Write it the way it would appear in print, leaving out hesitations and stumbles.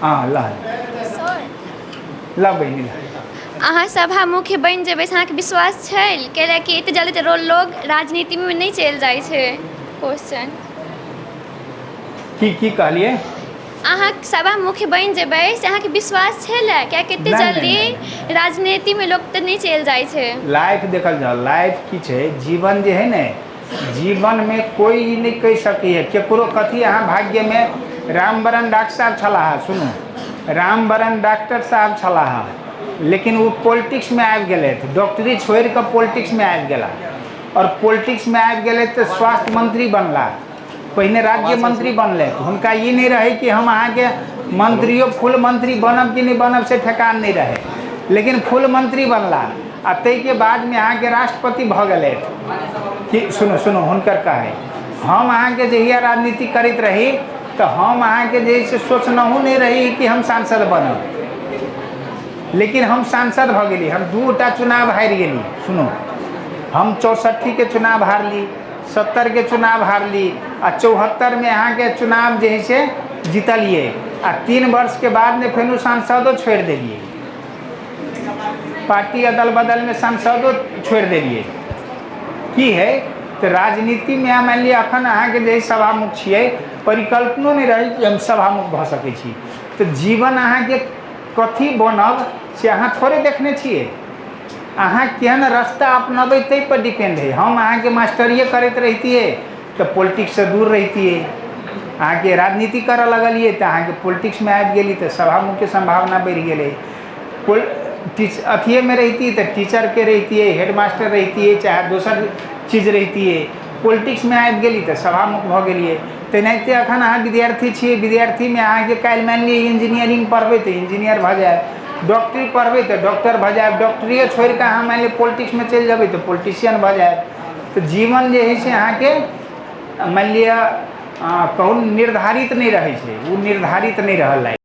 हँ, लह। सर। लऽ बहिनी, लह। अहाँ सभा मुख्य बनि जेबै से अहाँके विश्वास छै? कैलाकि एते जल्दी तऽ लोग राजनीतिमे नहि चलि जाइ छै। क्वेश्चन। की की कहलियै? अहाँ सभा मुख्य बनि जेबै से अहाँके विश्वास छलै? कियाकि एते नहि, नहि, जल्दी नहि। राजनीतिमे लोक तऽ नहि चलि जाइ छै। लाइफ देखल जाउ, लाइफ की छै, जीवन जे है ने, जीवनमे कोइ ई नहि कहि सकैए केकरो कथी अहाँ भाग्यमे। रामवरण डॉक्टर साहब छलाह, सुनू, रामवरण डॉक्टर साहब छलाह, लेकिन ओ पॉलिटिक्समे आबि गेलथि। डॉक्टरी छोड़ि कऽ पॉलिटिक्समे आबि गेला आओर पॉलिटिक्समे आबि गेलथि तऽ स्वास्थ्य मंत्री बनला, पहिने राज्य मंत्री बनलथि। हुनका ई नहि रहै कि हम अहाँके मंत्रियो फुल मंत्री बनब कि नहि बनब, से ठेकान नहि रहै, लेकिन फुल मंत्री बनला आ ताहिके बादमे अहाँके राष्ट्रपति भऽ गेलथि। कि सुनू, सुनू, हुनकर कहै, हम अहाँके जहिया राजनीति करैत रही तऽ हम अहाँके जे है से सोचनहुँ नहि रही कि हम सांसद बनब, लेकिन हम सांसद भऽ गेली। हम 2 टा चुनाव हारि गेली। सुनू, हम 64के चुनाव हारली, 70के चुनाव हारली आ 74मे अहाँके चुनाव जे है से जीतलियै आ 3 वर्षके बादमे फेनो सांसदो छोड़ि देलियै। पार्टी अदल बदलमे सांसदो छोड़ि देलियै। की है तऽ राजनीतिमे मानि लिअ अखन अहाँके जे सभामुख छियै, परिकल्पनो नहि रहै कि हम सभामुख भऽ सकै छी। तऽ जीवन अहाँके कथी बनब से अहाँ थोड़े देखने छियै। अहाँ केहन रास्ता अपनबै ताहि पर डिपेंड है। हम अहाँके मास्टरिए करैत रहितियै तऽ पॉलिटिक्ससँ दूर रहितियै। अहाँके राजनीति करऽ लगलियै तऽ अहाँके पॉलिटिक्समे आबि गेली, तऽ सभामुखके सम्भावना बढ़ि गेलै। टीच अथिएमे रहितियै तऽ टीचरके रहितियै, हेडमास्टर रहितियै, चाहे दोसर चीज रहितियै। पॉलिटिक्समे आबि गेली तऽ सभामुख भऽ गेलियै। तेनाहिते अखन अहाँ विद्यार्थी छियै। विद्यार्थीमे अहाँके काल्हि मानि लिअ इंजीनियरिंग पढ़बै तऽ इंजीनियर भऽ जायब, डॉक्टरी पढ़बै तऽ डॉक्टर भऽ जायब, डॉक्टरिए छोड़ि कऽ अहाँ मानि लिअ पॉलिटिक्समे चलि जेबै तऽ पॉलिटिशियन भऽ जायब। तऽ जीवन जे हइ से अहाँके मानि लिअ कहू निर्धारित नहि रहै छै, ओ निर्धारित नहि रहल लाइफ।